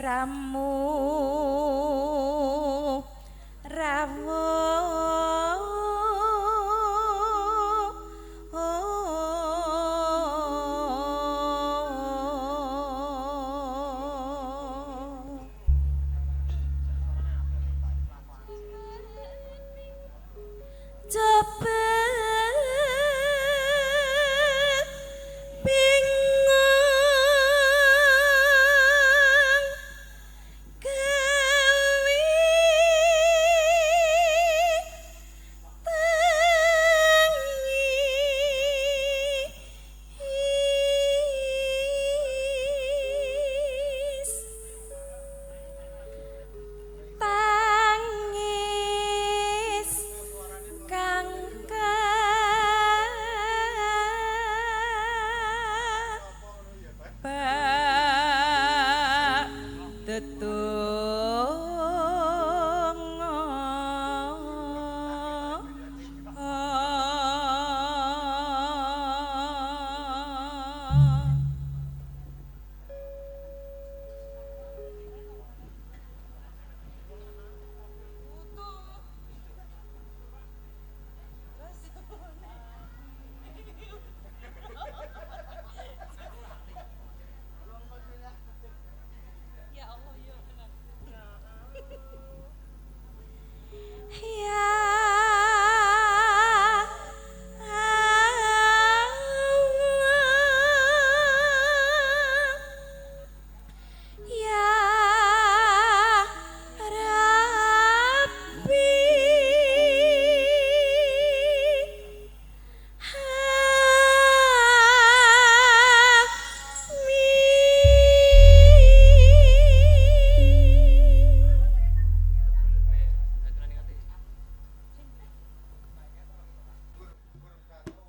Sliramu rawuh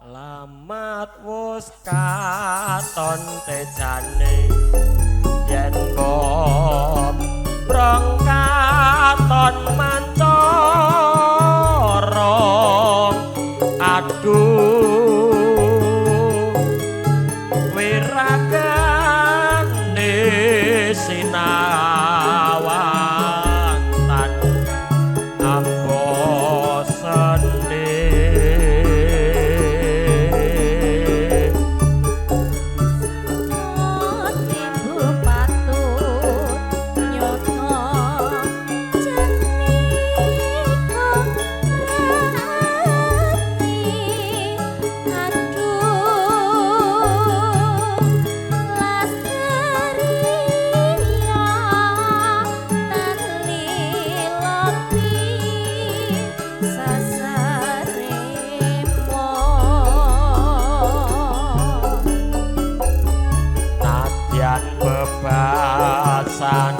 Lamat wus katon tejane yen brong katon mancara, aduh wiragane sinawang tan ambosene. Bebasane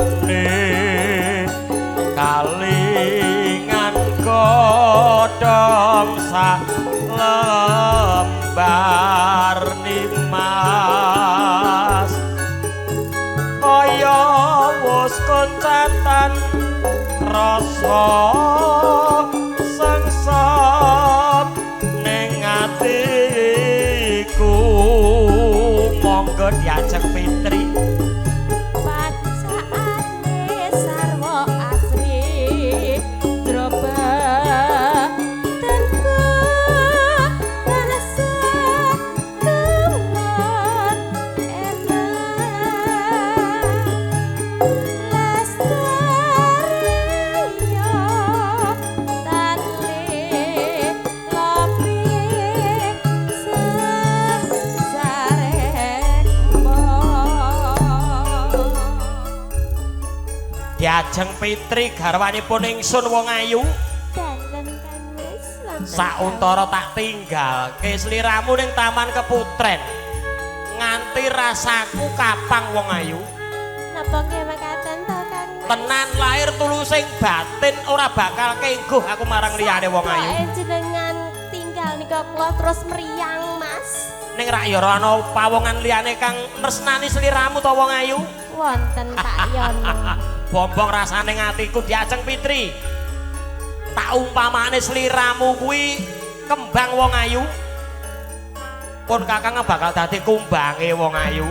kalingan godhong sak lembar nimas, kaya wus koncetan rasa sengsem ning atiku. Monggo diajeng Fitri. Diajeng Fitri garwanipun ingsun wong ayu. Dalem Kang Mas. Sauntara tak tinggalke sliramu ning Taman Keputren. Nganti rasaku kapang wong ayu. Napa nggih mekaten to Kang Mas? Tenan lahir tulusing batin ora bakal kengguh aku marang liyane wong ayu. Kok jenengan tinggal nika kula terus mriyang Mas. Ning rak ya ora ana pawongan liyane kang tresnani sliramu to wong ayu. Wonten Pak Yono. Bombong rasane atiku diajeng Fitri. Tak umpamane sliramu kuwi kembang wong ayu. Pun kakang bakal dadi kumbange wong ayu.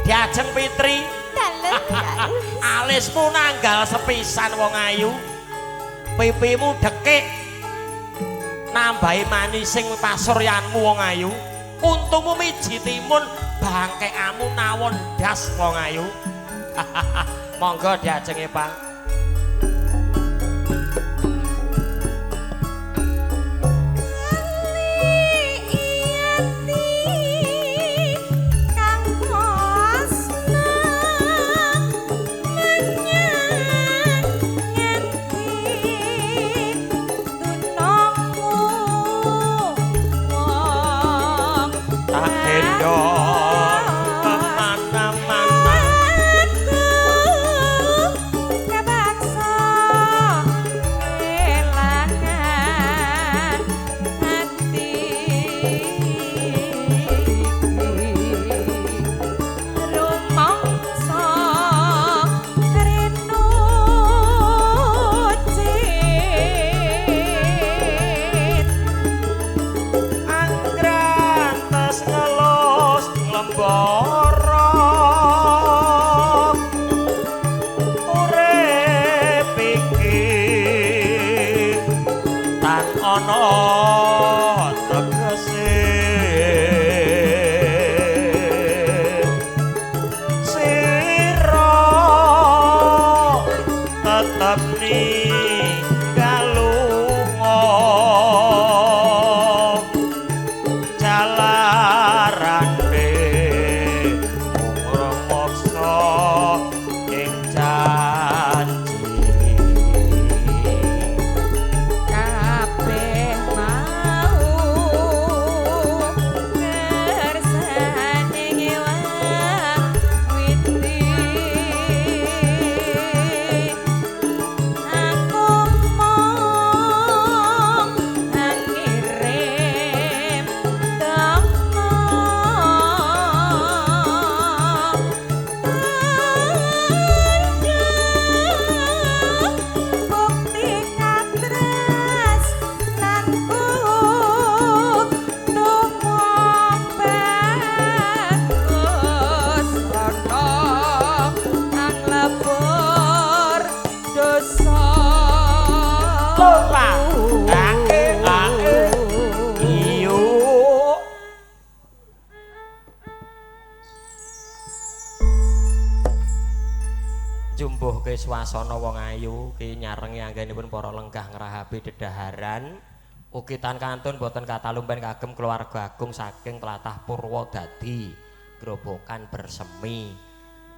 Diajeng Fitri. Dalem. Alismu nanggal sepisan wong ayu. Pipimu dekik. Nambahi manising pasuryanmu wong ayu. Untumu miji timun, bangkekamu nawon das wong ayu. Monggo diajenge, Pak. Swasana wong ayu ki nyarengi anggenipun para lenggah ngrahabi dedaharan ugi tan kantun boten katalumban kagem keluarga agung saking tlatah Purwodadi Grobogan bersemi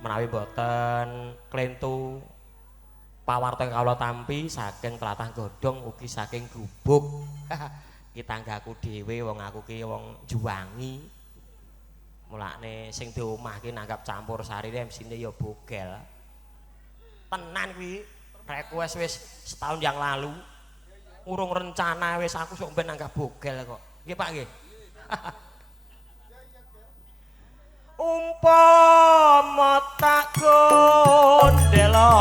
menawi boten klentu pawarta kawula tampi saking tlatah Godhong ugi saking Gubuk. Ki tanggaku dhewe wong aku ki wong Juwangi, mulane sing di omah ki nanggap campur sari MC-ne ya bogel tenan kuwi. Request wis setahun yang lalu, urung rencana wis aku sok ben nanggap bogel kok. Nggih Pak nggih. Umpama tak gondelono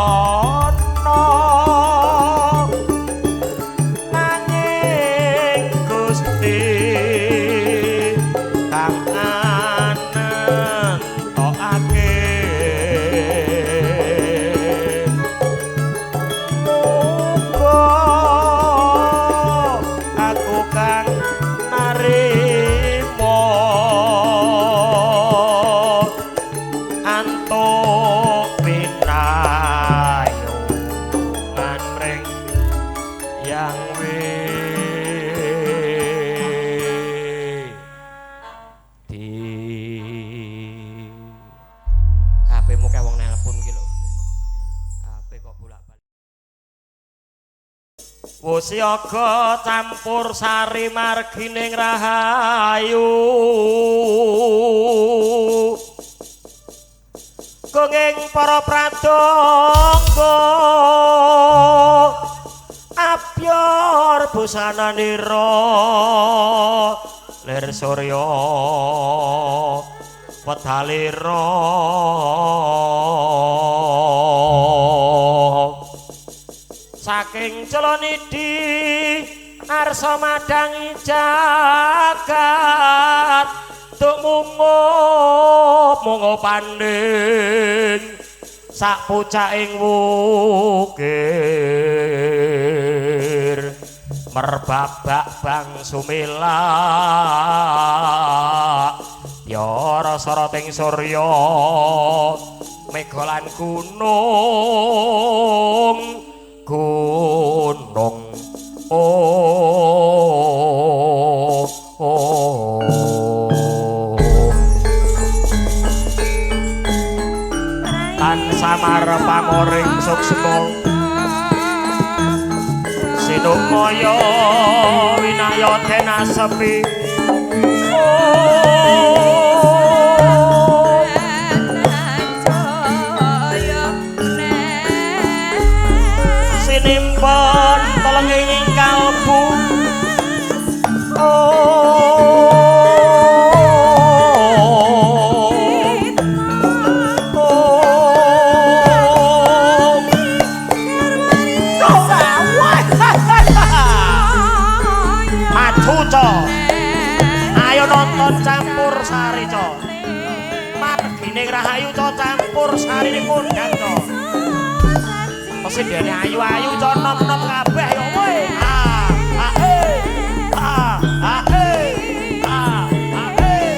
nanging Gusti kang anentokake Siaga campur sari margining rahayu gonging para pradangga abyor busananira lir surya wedalira saking Celonidi arsa madangi jagat tuk mungup mungup panding Sak pucaking wukir merbabak bang sumilak ya rasa ting surya mega lan gunung gunung oh oh tan samar pamoring suksma sinumaya winaya denasepi sinimpen telenging kalbu ayo nonton campur sari co. Margine Rahayu co campur sari ini kondang co. Pesindene ayu-ayu co nom-nom kabeh yo kowe. Ah ah eh ah ah eh ah ah eh.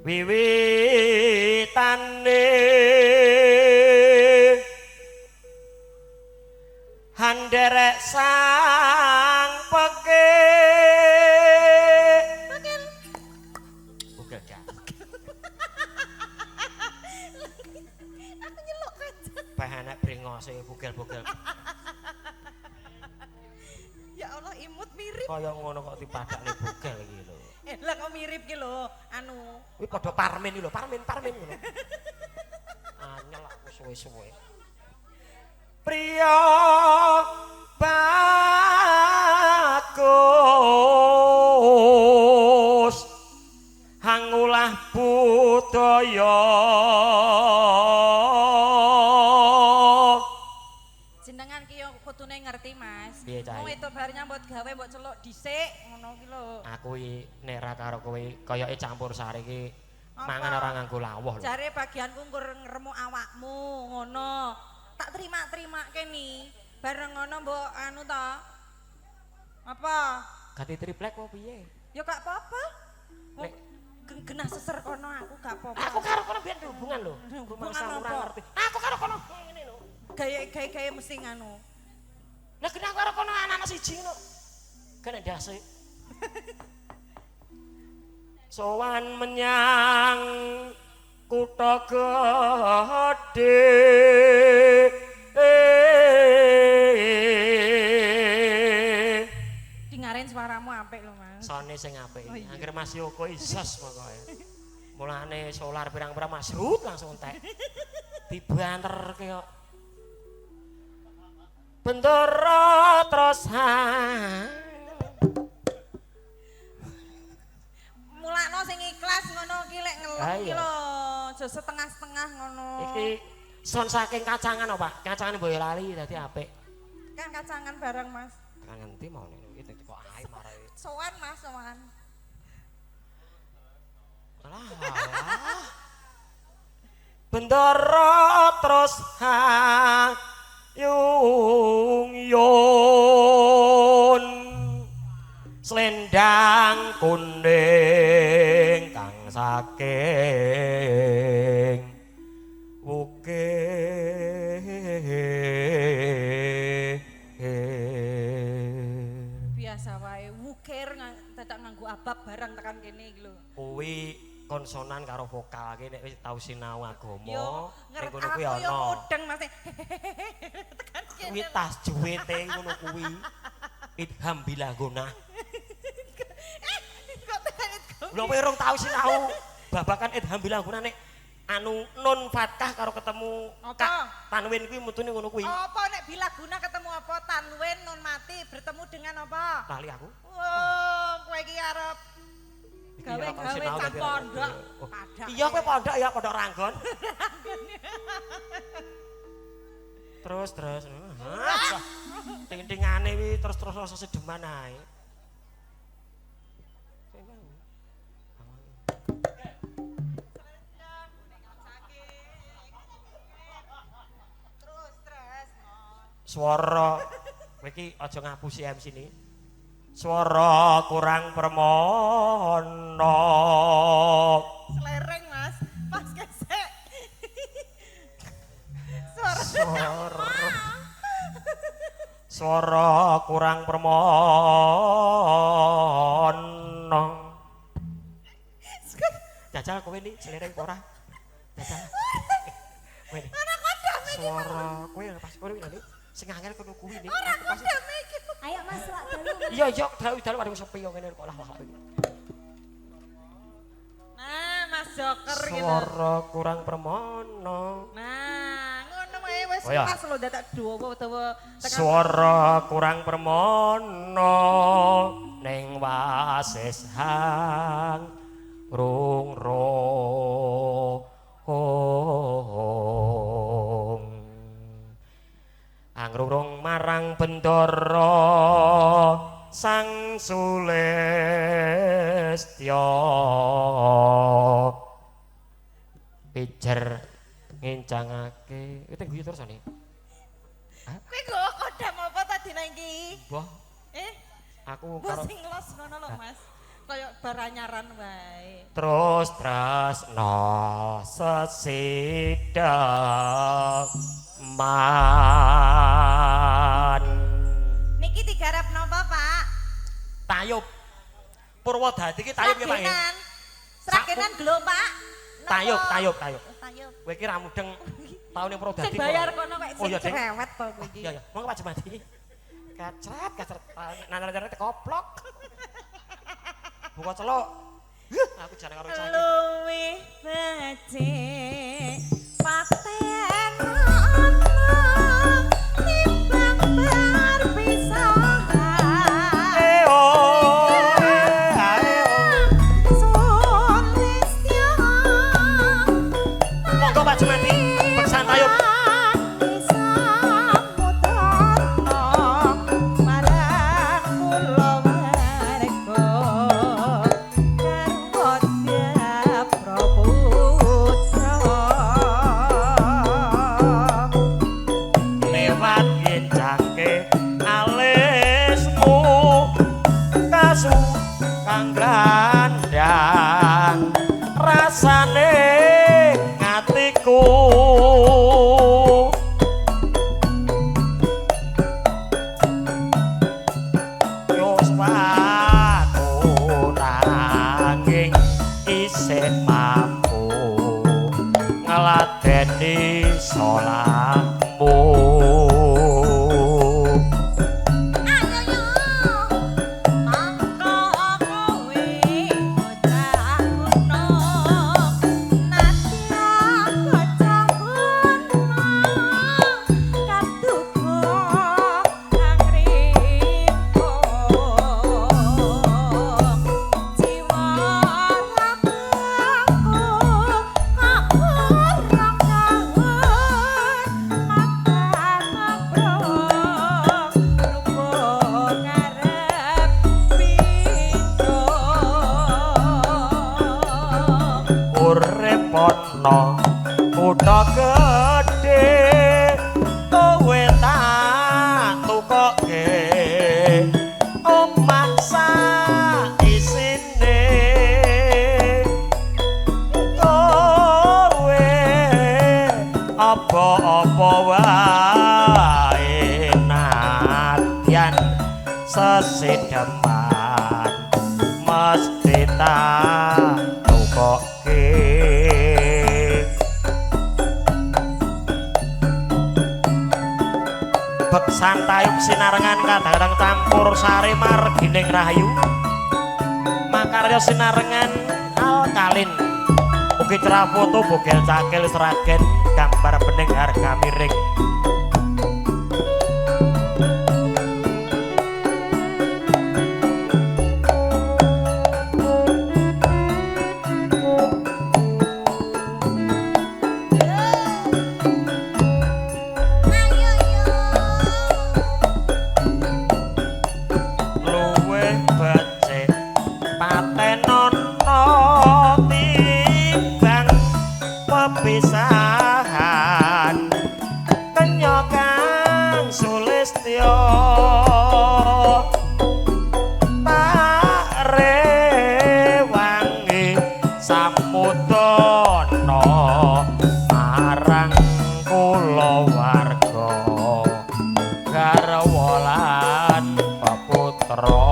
Wiwitane handerek sang peke bugel gak? Aku nyeluk aja. Bah anak brengose bugel-bugel. Ya Allah imut mirip. Kaya ngono kok dipadakne bugel iki lho. Lah kok mirip ki lho, anu. Kuwi padha Parmin iki lho, Parmin ngono. Anyel aku suwe-suwe. Priya bagus hangulah budaya. Jenengan ki yo kudune ngerti, Mas. Wong wedok bar nyambut gawe mbok celuk dhisik ngono ki lho. Aku iki nek ra karo kowe koyoke campur sari iki mangan ora nganggo lawuh lho. Jare bagianku nggur ngremuk awakmu ngono. Tak terima-terimake ni. Bareng ngono mbok anu to. Apa? Ganti triplek apa piye? Ya gak apa-apa. Nek genah seser kono aku gak apa-apa. Aku karo kono biyen hubungan lho. Hubungan ora ngerti. Aku karo kono ngene lho. Gawe-gawe mesti nganu. Lah genah karo kono anak-anak siji ngono. Kene ndase. Sowan menyang kutha gedhe. Dingaren suaramu apik lho, Mas. Sone sing apik. Oh, iya. Angger Mas Yoko isos pokoke. Mulane solar pirang-pirang Mas Rut langsung entek. Dibanterke kok. Bendera terus mulakno sing ikhlas ngono ki lek ngelem ki lho, aja setengah-setengah ngono. Iki son saking kacangan apa, Pak? Kacangan Boyolali dadi apik. Kan kacangan bareng, Mas. Tekan ngendi mau ngene iki kok ae marahi. Sowan, Mas, sowan. Alah. Bendera terus yung yun selendang kuning kang saking wukir. Biasa wae wukir dadak nganggo abab barang tekan kene iki lho. Kuwi konsonan karo vokal ki nek wis tau sinau agama ning ngono kuwi ana. Yo mudeng Mas. Tekan kene. Kuwi tas juwete ngono kuwi. Idham bila gunah. Kok tekan idham. Lho kowe urung tau sinau babakan idham bila gunah nek Anu nun fathah karo ketemu apa? Tanwin kuwi mutune ngono kuwi. Apa nek bila guna ketemu apa? Tanwin nun mati bertemu dengan apa? Lali aku. Oh, kowe iki arep gawe-gawe cah pondok. Iya kowe pondok ya, pondok Ranggon. Terus terus. Ting-tingane kuwi terus-terus rasa sedeman ae. Swara kowe iki aja ngapusi MC ni. Swara kurang permono. Slereng Mas, pas gesek. Swara. Swara kurang permono. Jajal kowe ni slereng apa ora? Jajal. Kowe. Ora kodhok iki. Swara kowe pas kowe ni. Sing angel kono kuwi nih. Ora kodhok iki. Ayo Mas lak dalu. Iya iya dalu dalu waduh sepi yo ngene kok lah. Nah, Mas Joker gitu. Swara kurang permono. Nah, ngono wae wis pas lho dadak dawa-dawa. Swara kurang permono ning wasis hang rung rong. Angrung marang bendara sang sulistya pijer ngincangake. Iki guyu terus ane. Kowe kok kodam apa ta dina iki? Mbah. Aku karo sing los ngono lho Mas. Kaya baranyaran wae. Terus tresno sesidak man. Niki digarap napa, Pak? Tayub. Purwodadi iki tayub ya, Pak. Sragenan glo, Pak. Tayub, tayub, tayub. Tayub. Kowe iki ra mudeng taun ning Purwodadi. Sing bayar kono kok sing cerewet to kowe iki. Iya, iya. Monggo Pak Jemadi. Kacret, kacret. Nana-nana koplok. Buka celok. Aku jane karo cah iki. Luwih becik paten ana timbang perpisahan. Sulistya. Monggo Pak Jemadi, beksan tayub. Kang rasane atiku yoswaku nanging isih mampu ngladeni salahmu. Kutha gedhe kowe tak tukoke omah sak isine kowe apa-apa wae nadyan sesideman mesti tak tukoke. Beksan tayub sinarengan kadang-kadang campur sari margining rahayu makarya sinarengan alkalin Ugi cerah foto bogel cakil Sragen gambar bening harga miring. Ayo yo. Luwih becik patenono timbang pepisahan kenya kang sulistya tak rewangi samudana marang kulawarga garwa lan peputra.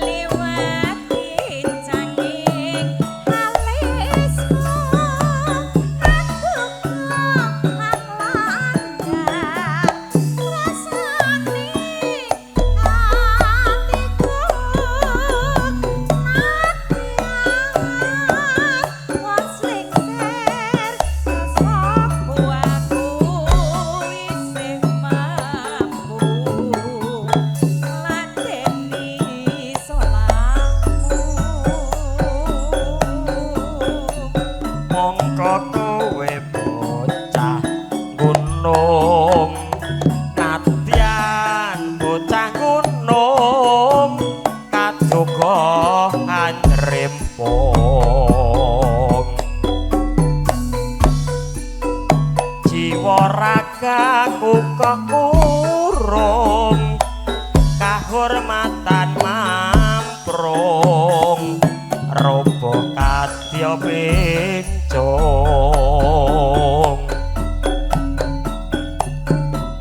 Liwat pincanging alismu aku kok langgar rasane atiku nadyan wis lengser sapa aku isih mampu ladeni salahmu. Mongko kowe bocah gunung nadyan bocah gunung kaduga anrempung jiwa ragaku kekurung kahormatan mamprung robo kadya pincung.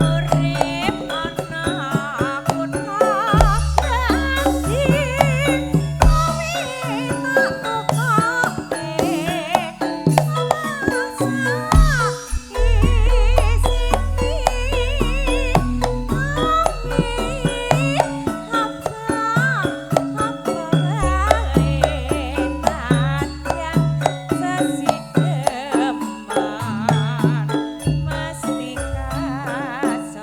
Urip ana kutha dadi kowe tak tukoke masa isine ami apa apa wae nadyan sesideman mesti kasembah.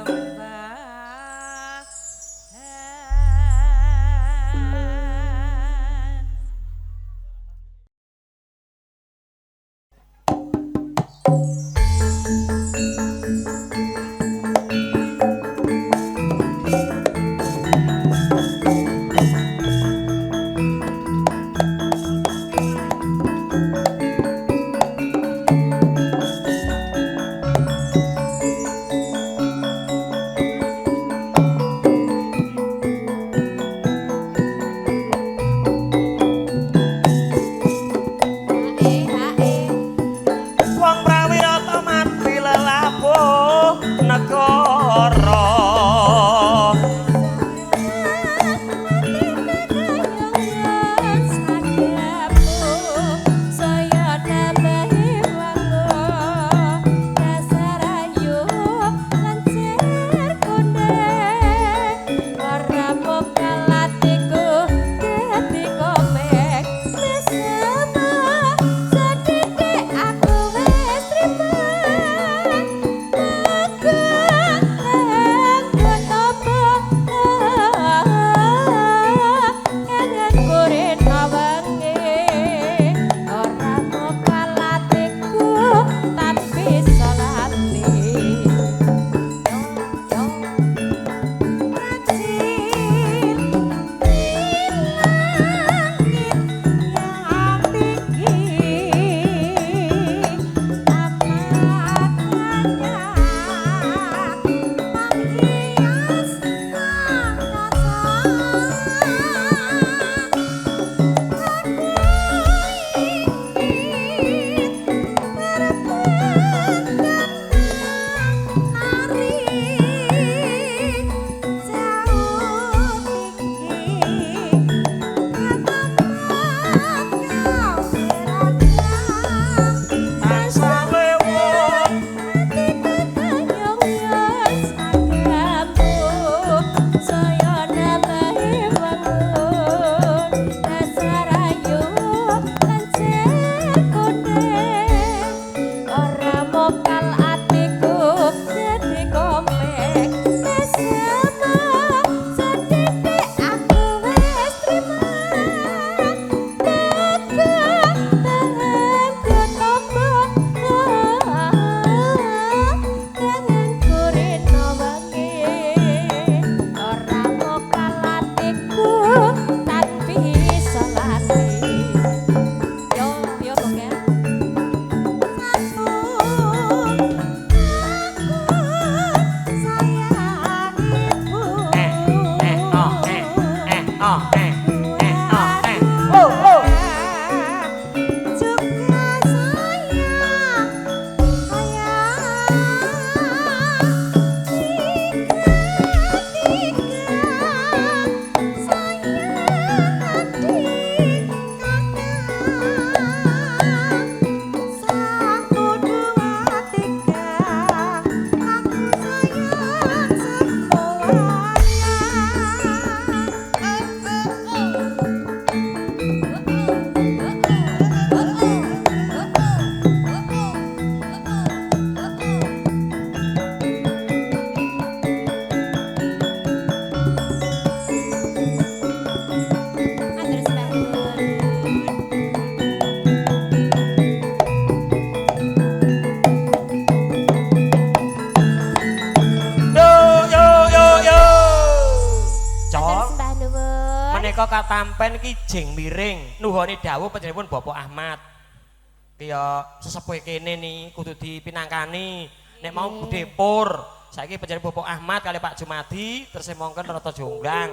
Wong prawira ta mati lelabuh negara. Aku wis trima. katampen kijing miring nuhoni dawuh panjenenganipun Bapak Ahmad. Ki ya sesepuhe kene ni kudu dipinangkani. Nek mau Bude Pur, saiki panjenengan Bapak Ahmad kali Pak Jumadi terus mongkon rata jonggrang.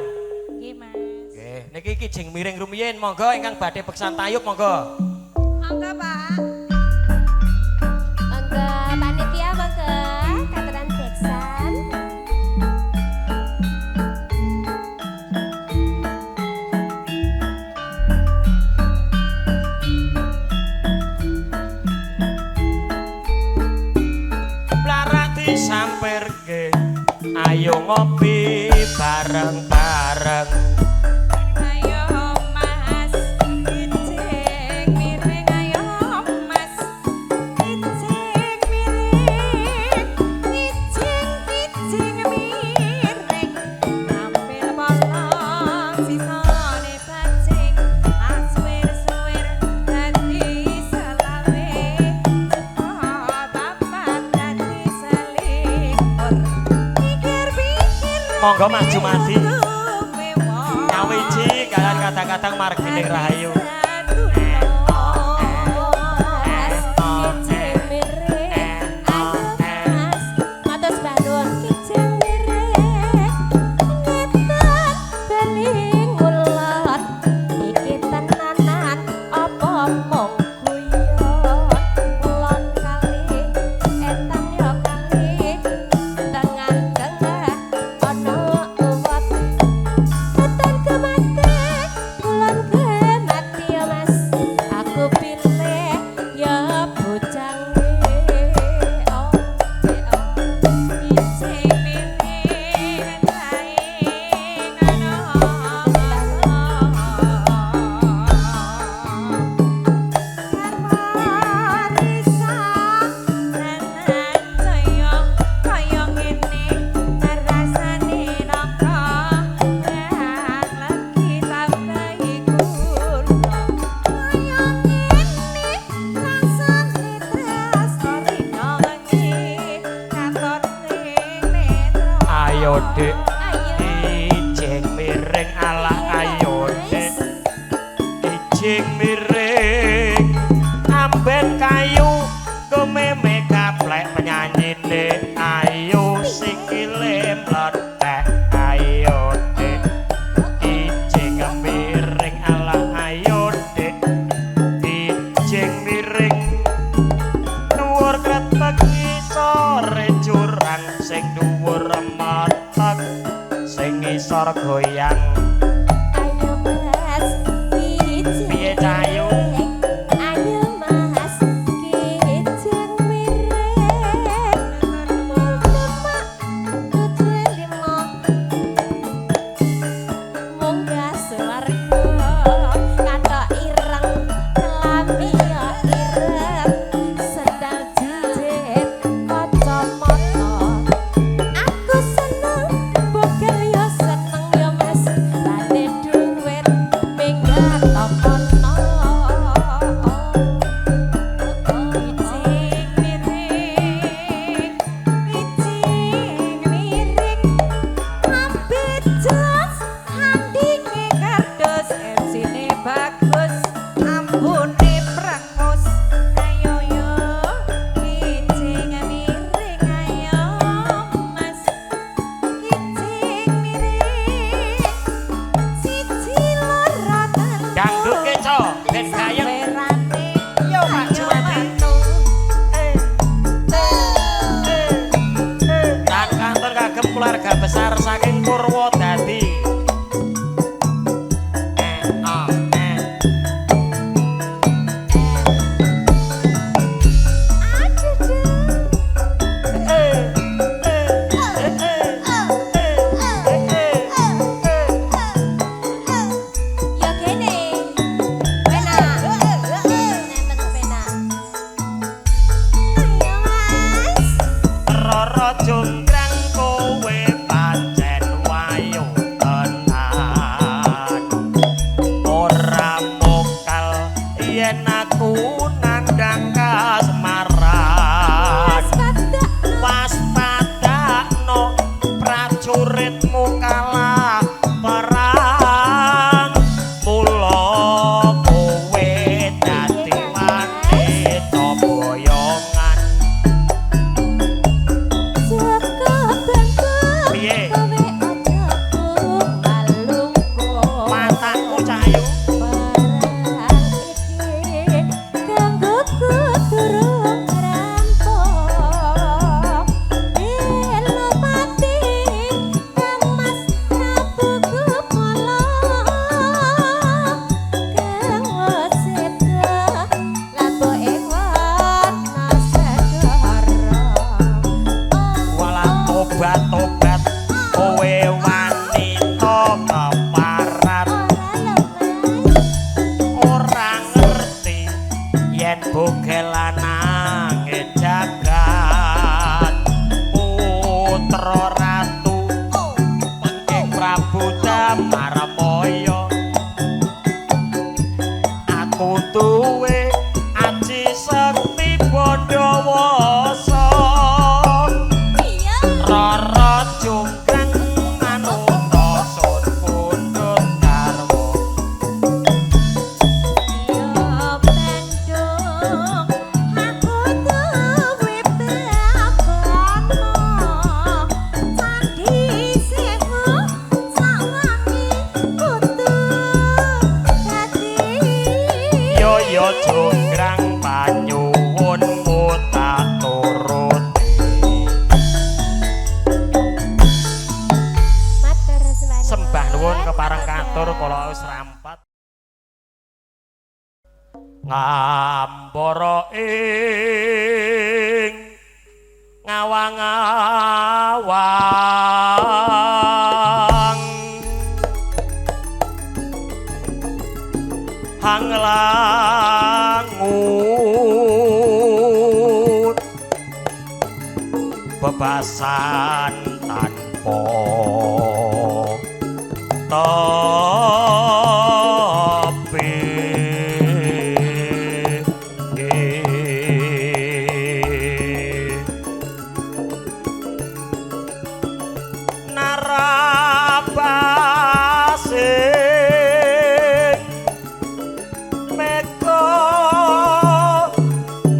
Nggih, Mas. Nggih, niki kijing miring rumiyin monggo ingkang badhe beksan tayub monggo. Monggo, Pak. Monggo panitia monggo katuran beksan. Sampirke ayo ngopi bareng-bareng. Ayo Mas kijing miring, ayo Mas kijing miring, kijing kijing miring, ampil bolong sisane bajing, asuwir-suwir dadi selawe, cepot papat dadi selikur, pikir-pikir. Monggo Mas Jumadi. Nyawiji kalian kadang-kadang margining rahayu. Mas kijing miring, ayo Mas matur nuwun kijing miring, ngetan bali ngulon, iki tenanan apa mung guyon, kulon kali etan yo kali, tengah-tengah ana uwat, wetan kemate kulon kemati ya Mas, aku pilih ya bojange. Oh oh Kijing miring kae ngono. Karmarisa nanan jaya kaya ngene rasane nangka rang lagi tambahi kula kaya ngene rasane tresna rina wengi katon ning netra. Ayo Dik, ayo kijing miring ala ayo Dik. Kijing miring amben kayu kememe gaplek penyanyine ayo sikile mlethek ayo Dik. Kijing miring ala ayo Dik. Kijing miring dhuwur kretek ngisore jurang sing dhuwur metek sing ngisor goyang. Ayo Mas kijing Piye, Cahayu? miring, ayo Mas kijing miring, lemak 75 munggah swarga, kathok ireng kelami ya ireng, sendal jijit kacamata. Aku seneng bogel ya seneng ya Mas, lane duit minggat kono. Kijing miring, kijing miring, ambit jelas handinge kardus, MC-ne bagus, ambune prengus. Ayo yo, kijing miring, ayo Mas, kijing miring, siji loro telu. Dangdut keco ben gayeng. Samperane Yo Pak ayo Jumadi. metu. Lan kantor kagem keluarga besar saking Purwodadi. Eh, oh, eh. Eh, eh, eh, eh, eh, eh, eh. Ya kene. Penak. Nemen penak. Ayo Mas. Rara jonggrang kowe pancen Tobat-tobat kowe wanita keparat. Ora lho, Mas. Ora ngerti yen bogel lanange jagat. Putra ratu Pengking Prabu Damarmaya. Aku duwe aji sekti Bandhawasa. Iya. Rara jonggrang manuta sun pundhut garwa. Ya Bandung, aku duwe babono. Candhi Sewu sawangi kudu dadi. Yo yo jonggrang panyuwunmu tak turuti. Matur sembah nuwun. Sembah nuwun kepareng katur kala wis rampat. Ngambara ing ngawang-awang hanglangut bebasan tanpa tepi. Narabasing mega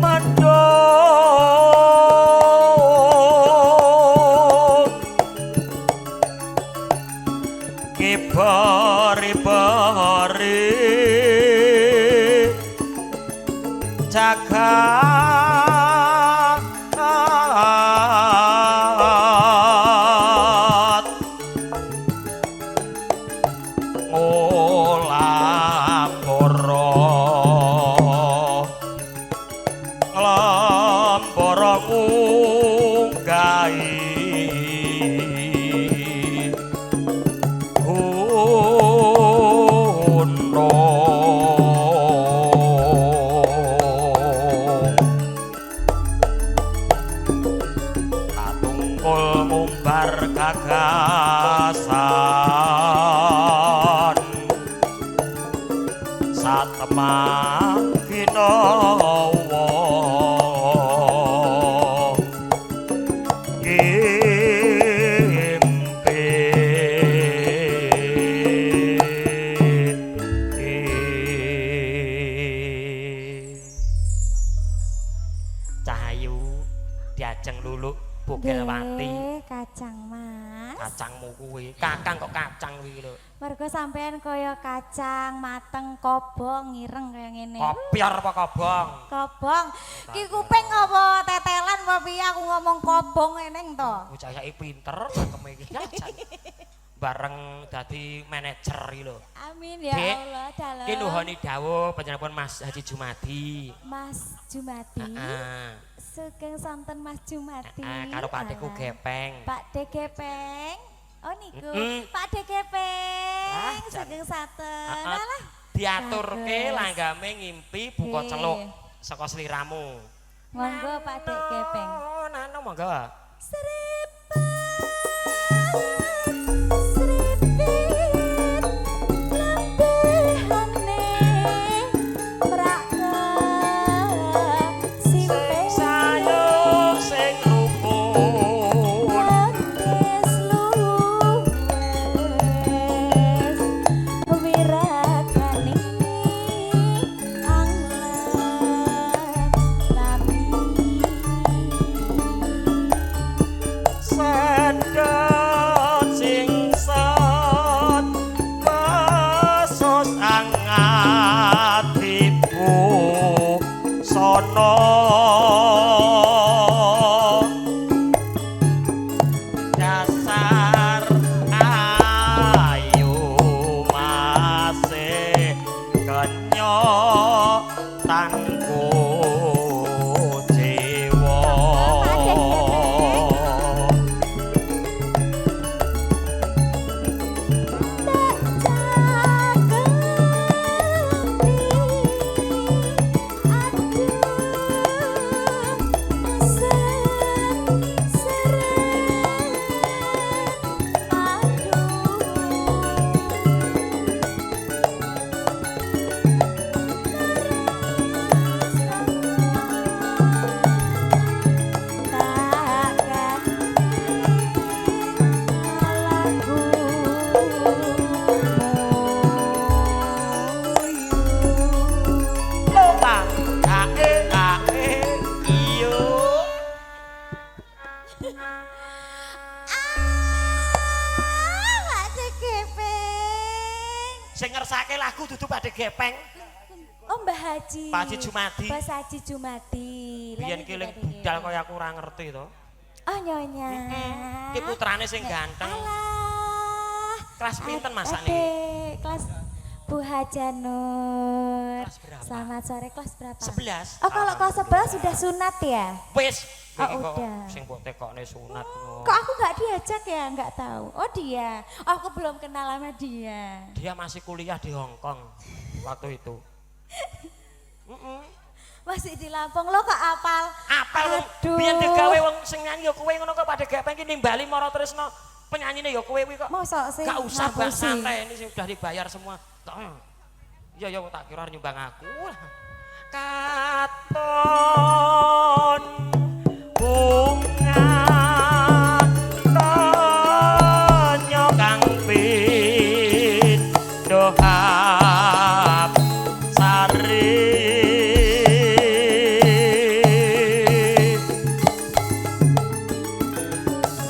mendung kibari-bari jagat ngolambara nglambara ngunggahi gunung katungkul ngumbar gagasan satemah ginawa gimpi. Cahayu diajeng luluk Bugelwati. Nggih, kacang Mas. Kacangmu kuwi, kakang kok kacang kuwi lho. Mergo sampean kaya kacang mateng kobong ireng kaya ngene. Kopior apa kobong? Kobong. Ki kuping apa tetelan apa piye aku ngomong kobong eneng to? Bocah saiki pinter cangkeme iki. Bareng dadi manajer iki lho. Amin ya Dek, Allah, dalem. Ki nuhoni dawuh panjenenganipun Mas Haji Jumadi. Mas Jumadi. Heeh. Sugeng sonten Mas Jumadi. Heeh, karo Pak Deku Alah. Gepeng. Pak De Gepeng. Oh niku, Mm-mm. Pak De Gepeng. Ah, jan. Sugeng santen. Heeh. Alah. Diaturke Bagus. langgame ngimpi buka Nggih. celuk saka sliramu. Monggo Pak De Gepeng. Oh, nano monggo. Seripet, seripit, lembehane mrake Sing simpe sayuk sing rukun. Mendes luwes wiragani anglen lami. Sedot sing set pesus angatibu sono dasar ayu masih kenyo tanku jiwa. Sing ngersake lagu dudu Pakde Gepeng. Oh, Mbah Haji. Pak Haji Jumadi. Pak Haji Jumadi. Biyen ki ling budal kaya aku ora ngerti to. Oh, nyonya. Ki putrane sing ganteng. Alah. Kelas pinten masak niki? Kelas Bu Haja Nur. Kelas berapa? Selamat sore, kelas berapa? 11. Oh, kalau kelas 11 sudah sunat ya? Wis. Oh, udah. Sing mbok tekokne sunat. Kok aku nggak diajak ya? Nggak tahu. Oh, dia. Oh, aku belum kenal sama dia. Dia masih kuliah di Hong Kong waktu itu. Masih di Lampung lo kok apal? Apal wong biyen digawe wong sing nyanyi ya kowe ngono kok Pakde Gepeng ki nimbali Mara Tresno. Penyanyine ya kowe kuwi kok. Mosok sih. Gak usah Mbak, santai ini sudah dibayar semua. Iya ya tak kira nyumbang aku. Katon bunga tonyo kang pindho sari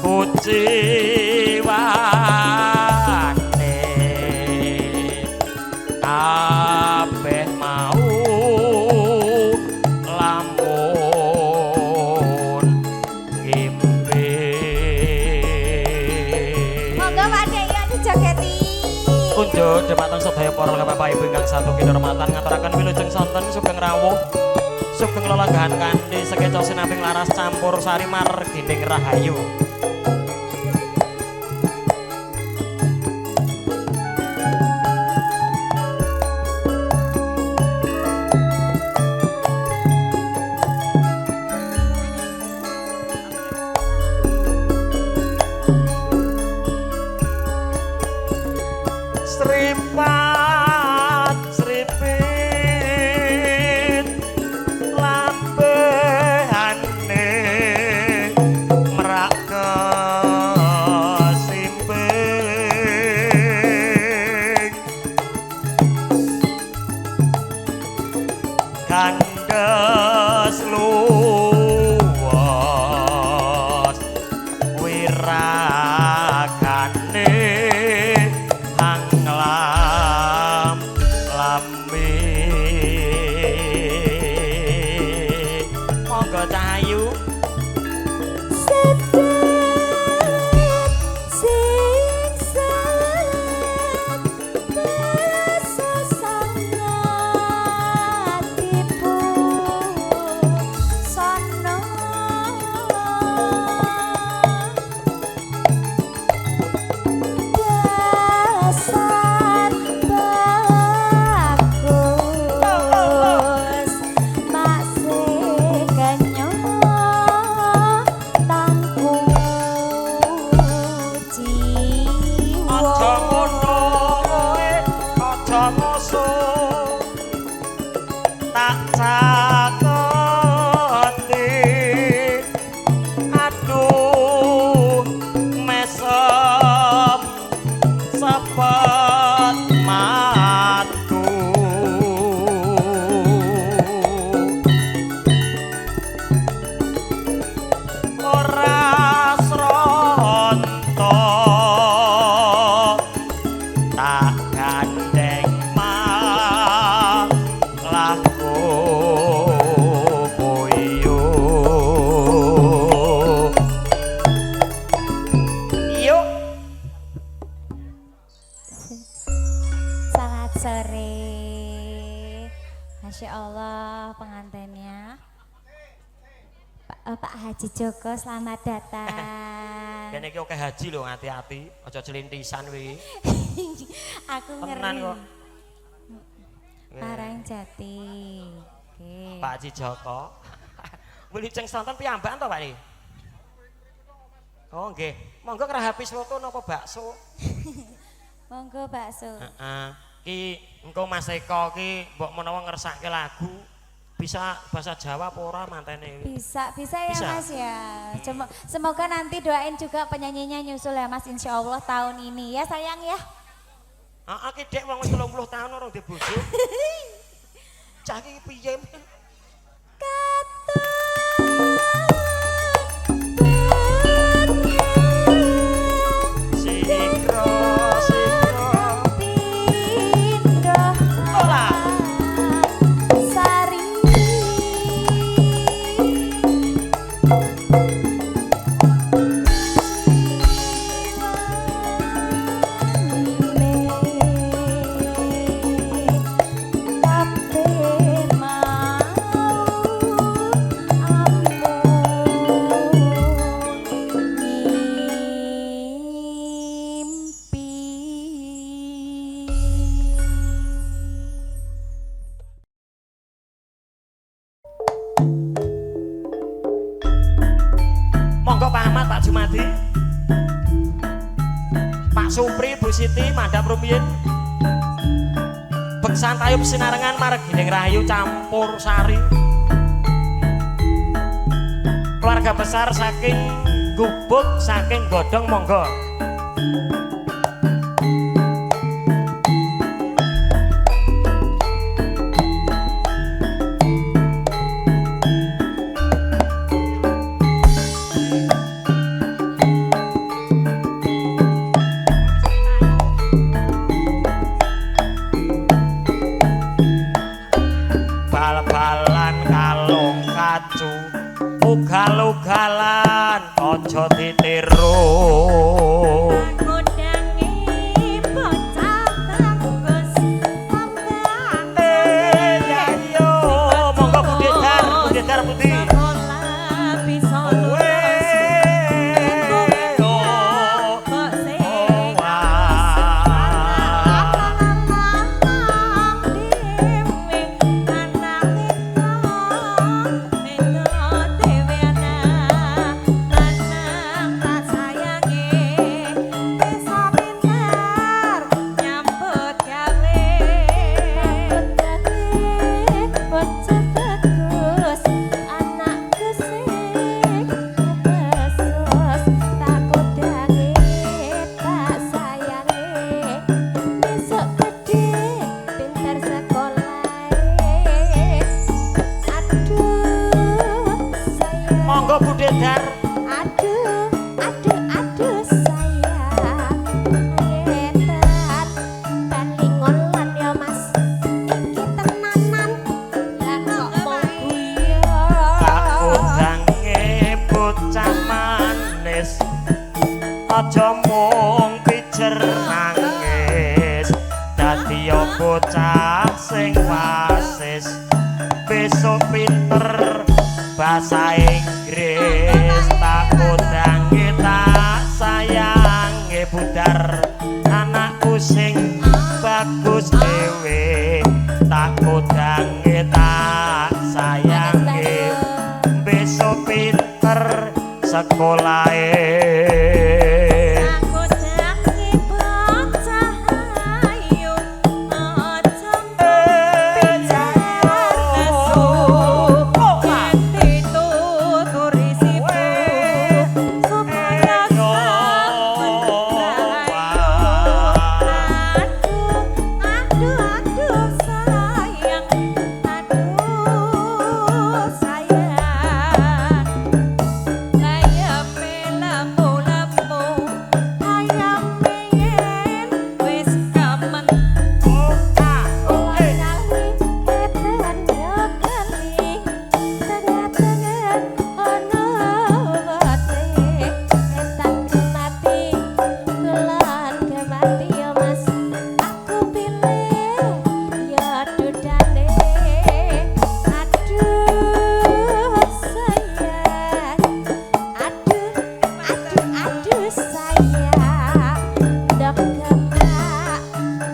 kuciwane kabeh mau lamun ngimpi. Monggo Pak Dek ya dijogeti. Kunjuk dhumateng sedaya para bapak ibu ingkang satu kinurmatan ngaturaken wilujeng sonten sugeng rawuh sugeng lelenggahan kanthi sekeca sinaping laras campur sari margining rahayu. Sripat sripit lambehane merak kesimping kandes luwes wiragane hanglam lambe. Monggo Cahayu. Sedet sing set besesangatipu sono dasar bagus masih kenyo tangku jiwa. Aja ngono kowe, aja ngoso. Tak cakoti. Aduh, mesem sepet matu. Ora sronto tak gandeng malah koyo. Yuk. Selamat sore. Masya Allah pengantinnya Pak Haji Joko, selamat datang. Kene iki akeh haji lho, hati-hati, aja celintisan kuwi. Aku Tenan ngeri. kok. Parang Jati. Oke. Pak Haji Joko. Wilujeng sonten piyambakan to, Pak niki? Oh nggih. Monggo ngrahapi soto napa bakso? Monggo bakso. Heeh. Ki engko Mas Eko ki mbok menawa ngersake lagu bisa bahasa Jawa apa ora mantene iki? Bisa, bisa ya Bisa. Mas ya. Semoga nanti doain juga penyanyinya nyusul ya Mas, insya Allah tahun ini ya sayang ya. Heeh ki Dek wong wis 30 tahun ora ndek bojo. Cah iki piye? Sikro sikro. Supri, Bu Siti mandhap rumiyin. Beksan tayub sinarengan margining rahayu campur sari. Keluarga besar saking Gubuk saking Godong monggo. Bal-balan kalung kacu ugal-ugalan aja ditiru. Ngodangi bocah bagus tambah. Ayo monggo Bude Dar, Bude Dar Putih. Sekolah bisa lulus. Kok sing Bocah bagus, anakku sing besus, tak kodange, tak sayange, besok gede pinter sekolah. Aduh sayang, Monggo Bude Dar. aduh, aduh, aduh sayang, ngetan paling ngolan ya Mas, iki tenanan lah kok mau guyon. Tak udange bocah manis, aja mung pijer nangis, dadi yo bocah sing wasis, besok pinter bahasa Inggris. Tak udange tak sayange budar, anakku sing bagus dhewe, tak udange tak sayange, besok pinter sekolahe.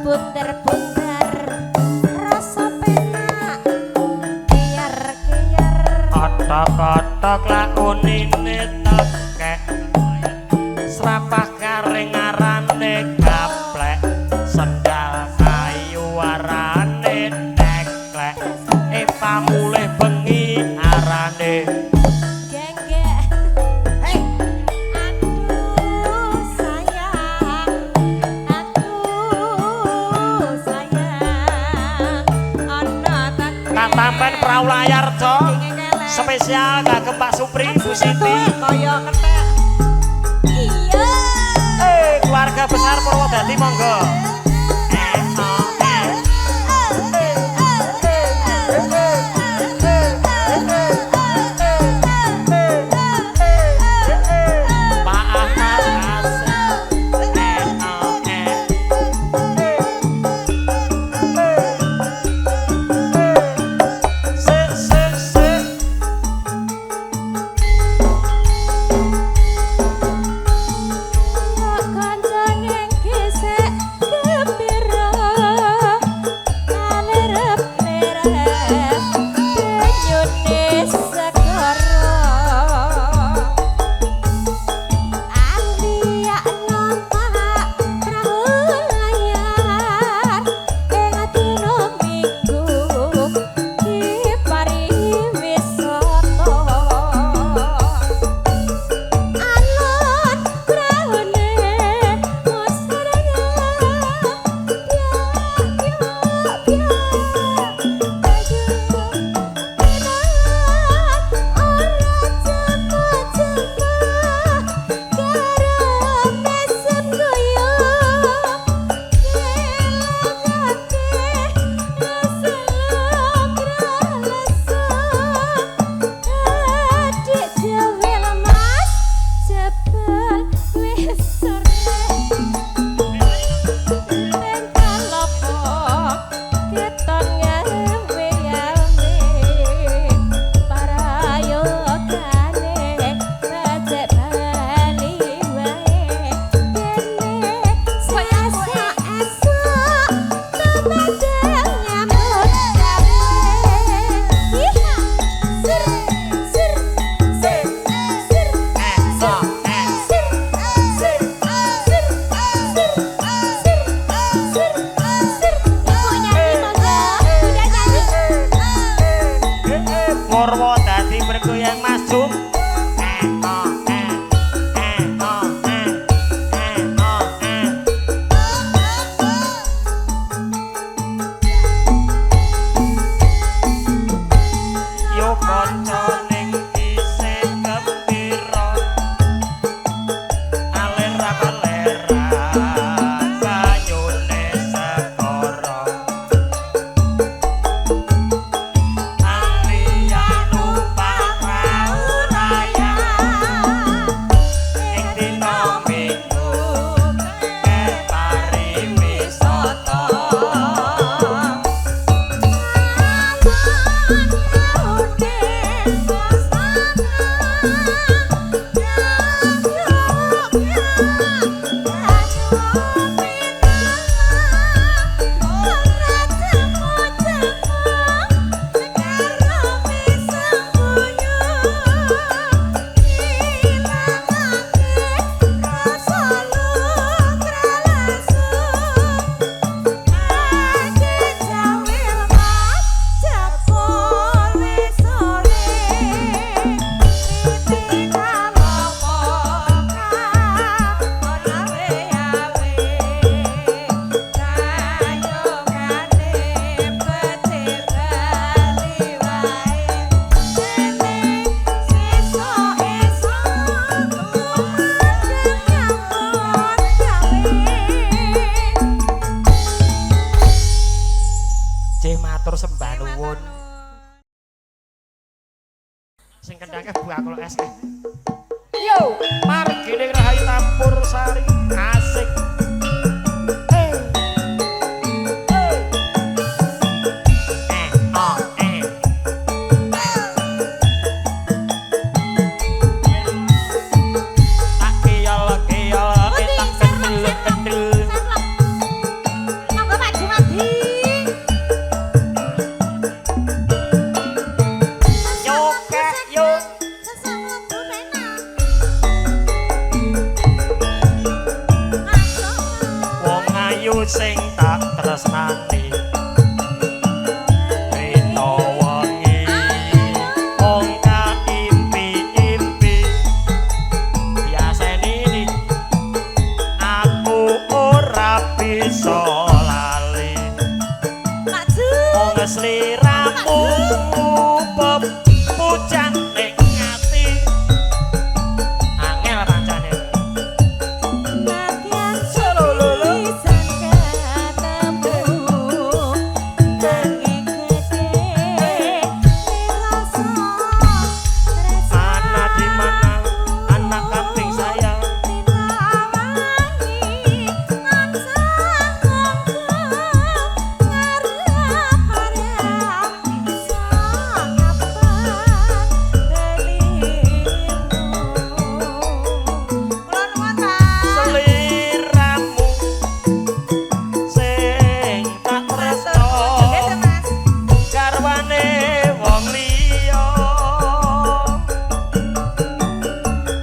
Puter-puter rasa penak kiyer-kiyer. Kotok-kotok lakunine tekek, srapah garing arane gaplek, sendal kayu arane teklek, pamulih bengi arane Genggek. Hei, Aduh sayang, aduh sayang, ana takdir. Katampen prau layar cok spesial kagem Pak Supri, Bu Siti. Kaya kethek. Iya. Keluarga besar Purwodadi monggo. Pak Ahmad Sik sik sik. Kok kancane gesek Sing kendake bakul es. Yo, margine Rahayu Tampur Sari asik. Hey. Hey. Eh, oh, eh. Tak kiyol-kiyol, tak kendel-kendel. Monggo Pak Jumadi. Yo kek yo. Wong ayu sing tak tresnani rino wengi wong kaimpi-impi biasane ini aku ora bisa lali Pak Ju. wong sliramu pepujang ning ati angel pancane. Latihan pisan ketemu nanging gede rasa Ana di mana anak kambing saya? Seliramu sing tak tresno garwane wong liya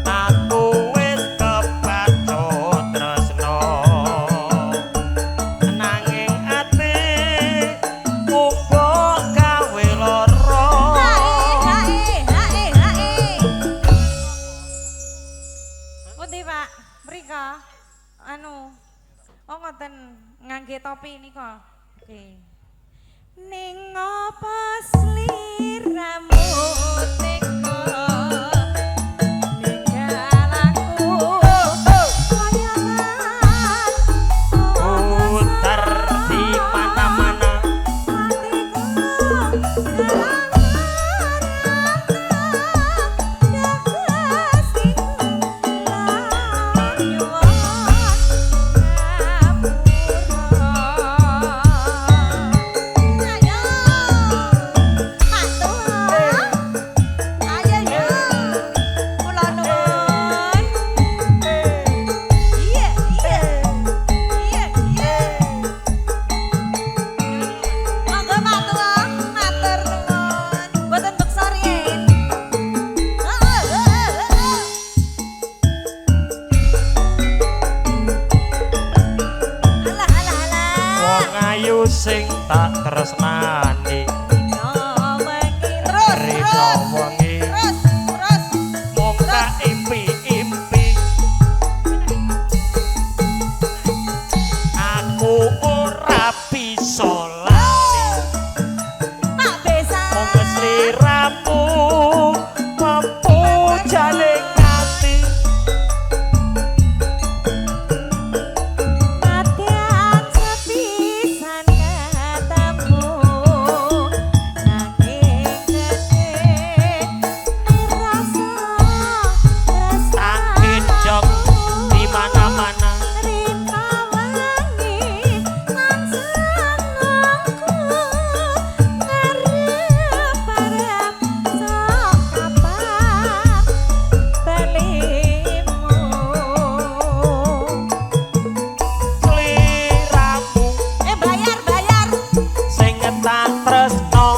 aku wis kebacut tresno nanging ati mbok gawe lara. Pundi Pak? Mriko. Anu. Oh ngoten ngangge topi nika. Oke. Ning apa sliramu teka ninggal aku kaya Putar di mana-mana. Monggo Pak Tua, matur nuwun. Mboten beksa riyin. Heeh, heeh, heeh. Alah, alah, alah. Wong ayu sing tak tresnani Rino wengi terus, rino terus. wengi Terus, terus. mung kaimpi-impi aku ora bisa lali Pak Besa. mung sliramu pepujane ati. Latihan sepisan ketemu nanging gede rasa Tak gendong di mana-mana. Rina wengi tansah nunggu ngarep-arep sok kapan balimu. Sliramu Bayar, bayar. sing tak tresno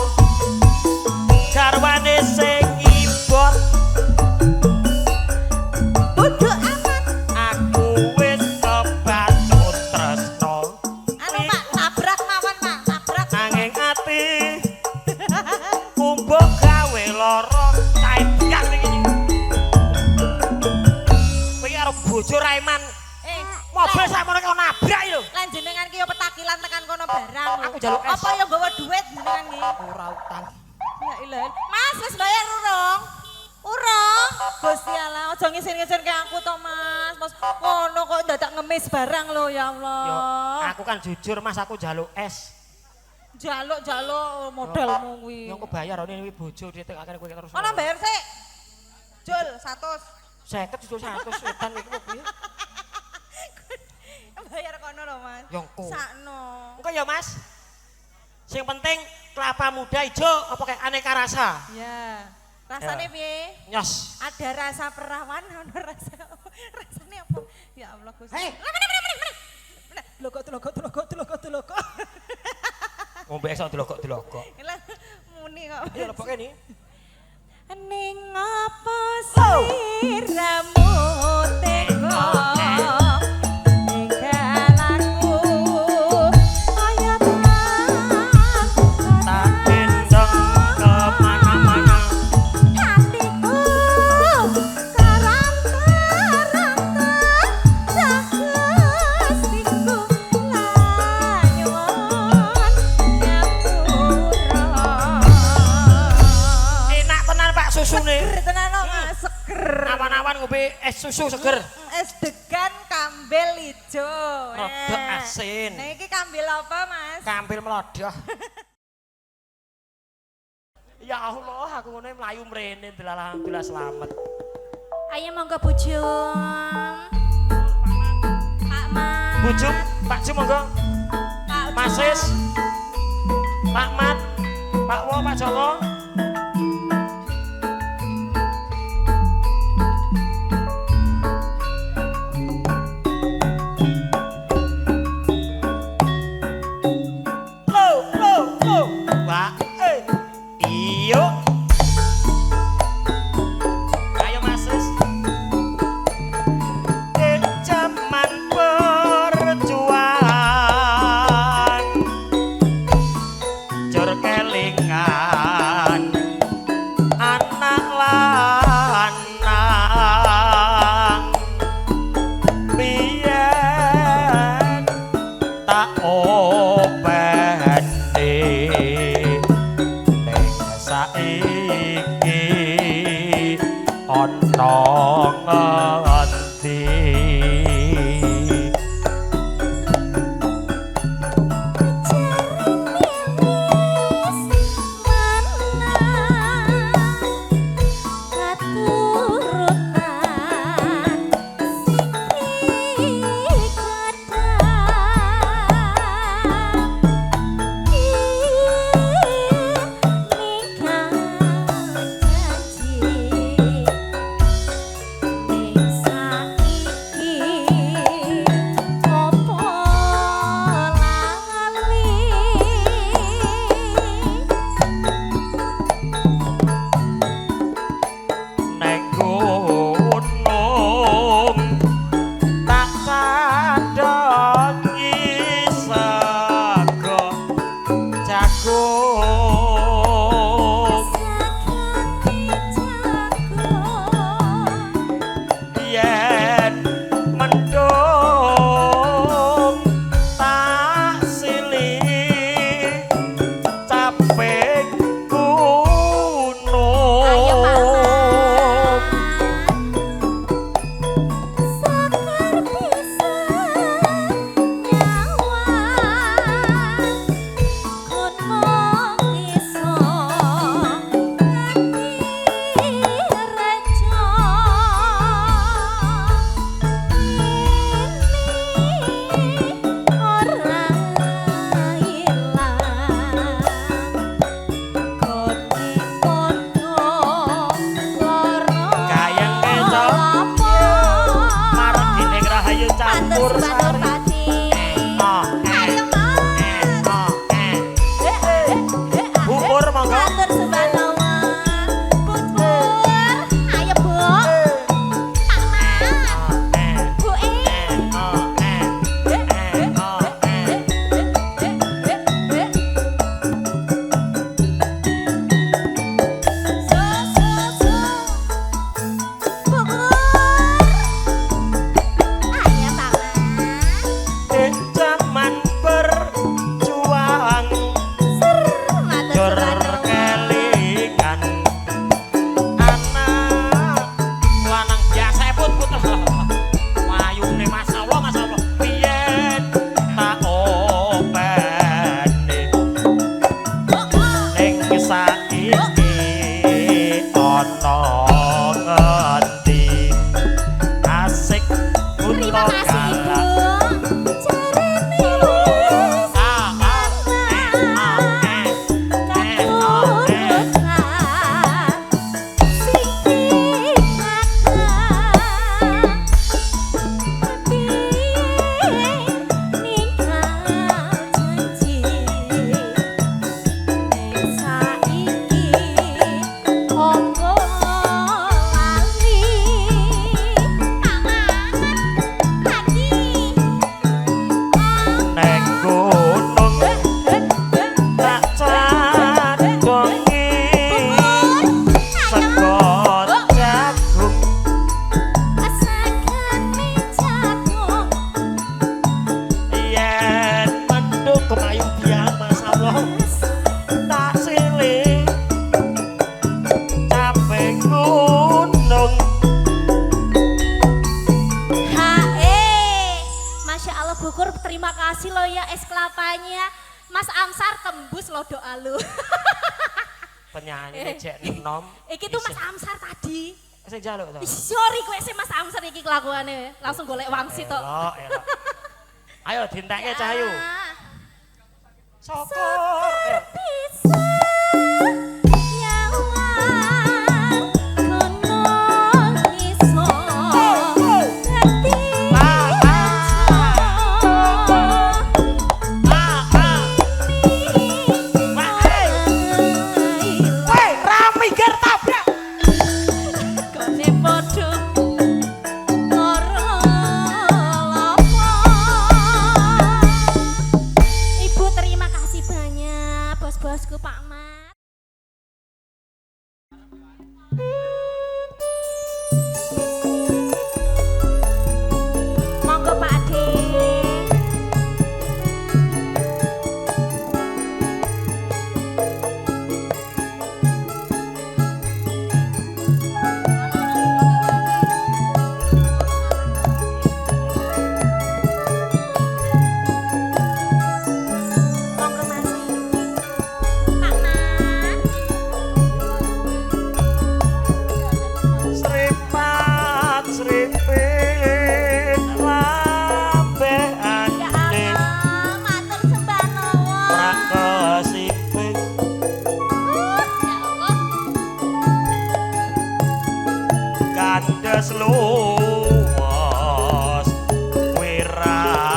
garwane sing ibot. Bodoh amat. Aku wis kebacut tresno. Anu Pak, tabrak mawon Pak, tabrak. Nanging ati mbok gawe lara caebiak iki kowe arep bojo ra eman mobil sakmono kok nabrak iki lho. Lan jenengan ki yo petakilan tekan kono barang lho. Aku njaluk es. Apa yo nggawa duit jenengan ki? Ora utang. Ya ilah. Mas wis bayar urung? Urung. Gusti Allah, aja ngisin-ngisinke aku to, Mas. Mas ngono kok dadak ngemis barang lho ya Yo, Allah. aku kan jujur Mas, aku njaluk es. Jaluk-jaluk modalmu kuwi. Yo aku bayar ini bojo ditekake kowe terus. Ono bayar sik. Jul 100. 50 jul 100 wedan iku piye? Bayar kono lho, Mas. Ya engko. Sakno. Engko ya, Mas. Sing penting kelapa muda ijo apa kayak aneka rasa. Ya. Rasane Ya. piye? Nyos. Ada rasa perawan, ono rasa rasane apa? Ya Allah Gusti. Hei. Lah, mana mana mana mana. Mana? Logok logok logok logok logok. Ngombe esok delokok-delokok. Lah muni kok. Ayo lebokke ni. Ning apa sliramu tega ninggal aku kaya Tak gendong kemana-mana. Hatiku karang-karang sagustiku lan nyuwun ngapura. Enak tenan Pak susune. Seger tenan kok, Mas, seger. Awan-awan ngombe es susu seger. Es degan kambil ijo. Rodok asin. Nah iki kambil apa, Mas? Kambil melodoh. Ya Allah, aku ngono mlayu mrene delalah alhamdulillah selamat. Ayo monggo Bujum. Pak Mat. Bujum, Pak Jum monggo. Pak Jum. Mas Sis. Pak Mat, Pak Wo, Pak Joko. Lo, lo, lo. Wah, eh. Iyo. Ayo Mas Sis. Jaman perjuangan jur kelingan anak lanang biyen tak openi ning saiki ana ngendi. Neng gunung tak cadongi sego jagung yen mendung tak silih capek gunung. Ayo Pak Mat. Sakar bisa nyawa kon mung iso dadi rejo ini ora ilang. Gayeng keco. Margi ning rahayu campur sari. Ah, eh, eh, ah, eh. Bubur monggo. Eh, eh, ah, eh. Eh, ah, eh. Ibu jarene wis katurutan sing dikata piye ninggal janji ning saiki opo lali hati. Neng gunung tak cadongi sego jagung. Asakane jagung. Yen mendung kemayu biang Mas Allah tak silih capek gunung. Hae, Masya Allah Bukur, terima kasih loh ya es kelapanya. Mas Amsar tembus loh doa lu. Penyanyi cek enom. Iki tuh Mas Amsar tadi. Sing jaluk to. Ih, sorry kowe sih Mas Amsar iki kelakuane. Langsung golek wangsit tok. Elok, elok. Ayo dintekke Cahayu. Ah. Syukur. Ayo. Bisa nyawang kono iso dadi Weh, rame ger tabrak. Gone padha lara lapa. Ibu terima kasih banyak bos-bosku Pak Mat. Monggo Pak Ade. Monggo Mas. Pak Mat. Sripat sripit lambe Ya ane Allah, matur sembah nuwun. ora kesipit. Ya Allah. Kandes luwes wiragane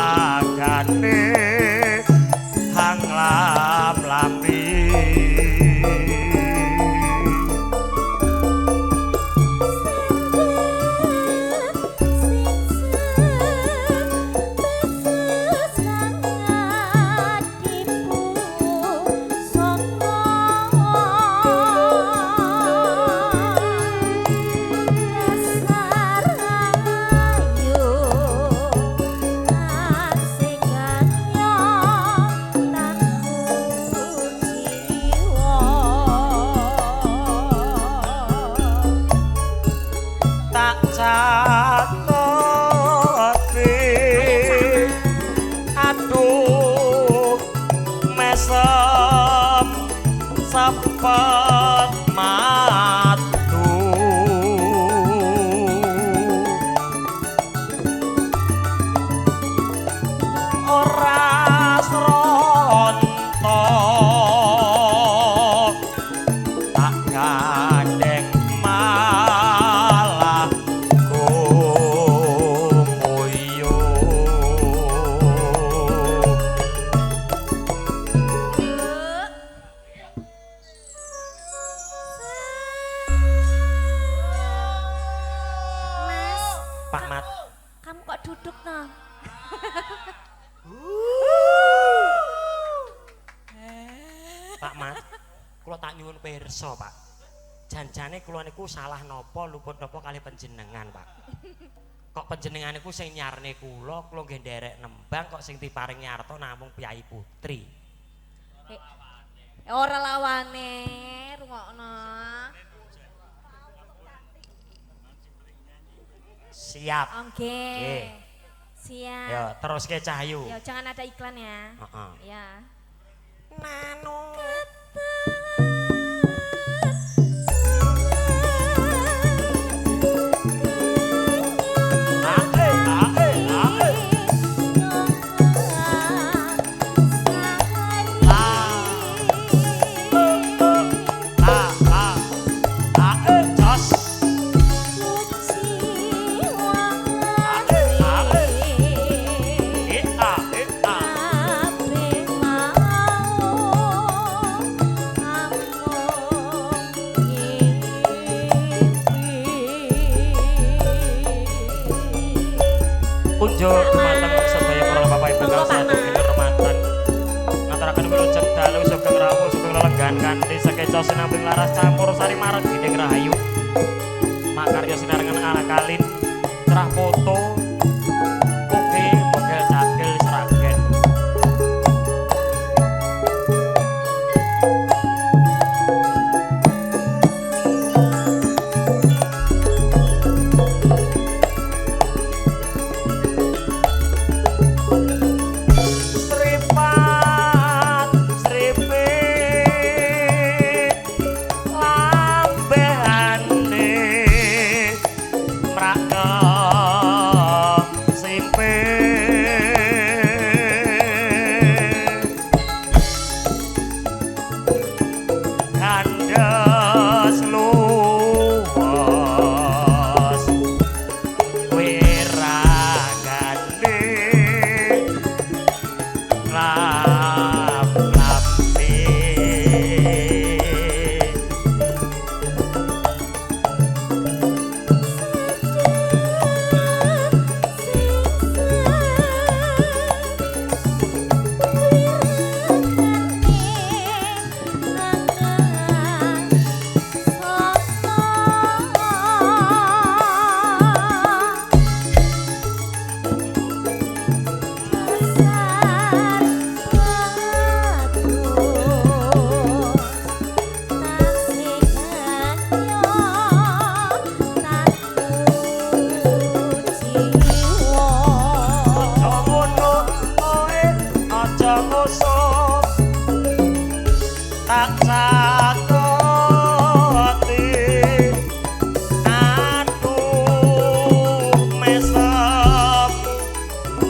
hang lam lambi. Tak catet aduh mesem sepet matu. Ora sronto tak gandeng malah gumuyu. Mas, Pak Mat. kamu kok duduk no? Pak Mat, kula tak nyuwun pirsa, Pak. Janjane kula niku salah napa luput napa kali panjenengan, Pak. Kok panjenengan niku sing nyarne kula, kula nggih nderek nembang kok sing diparingi arta namung Piyai Putri. Ora lawane, rungokno. Siap. Oke. Nggih. Siap. Yo, teruske Cahayu. Ya, jangan ada iklan ya. Heeh. Ya. Nano. Ae ae ae. Sekeca sinambing laras campur sari mareg gining rahayu. Makarya sinarengan alakalin cerah foto ugi model cagil Sragen. Sripat sripit lambehane mraka simpe kandes luwes wiragane lap-lape. Aja ngono oe, aja ngoso. Tak cakoti aduh mesem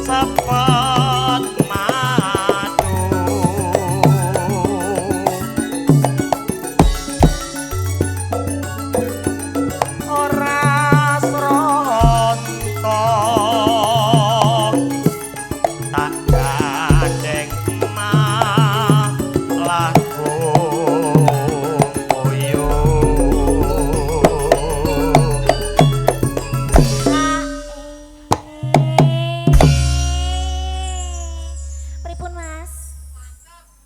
sepet madu. Ora sronto tak gandeng malah koyo. Pripun Mas?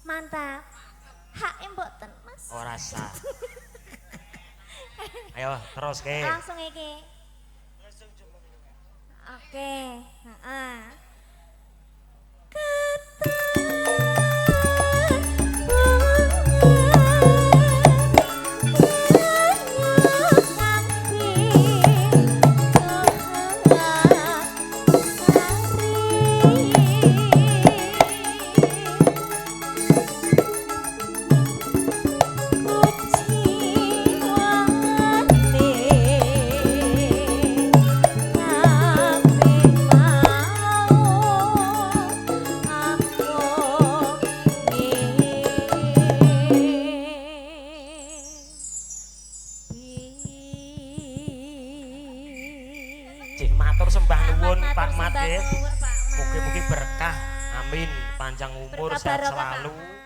Mantap. Hak mboten Mas. Ora sah. Ayo terus ke. Langsung iki. Oke, heeh. Cih, matur sembah nuwun Pak Mat nggih. Mugi-mugi Mugi-mugi berkah. Amin. Panjang umur, Berkah sehat barokah, Pak selalu.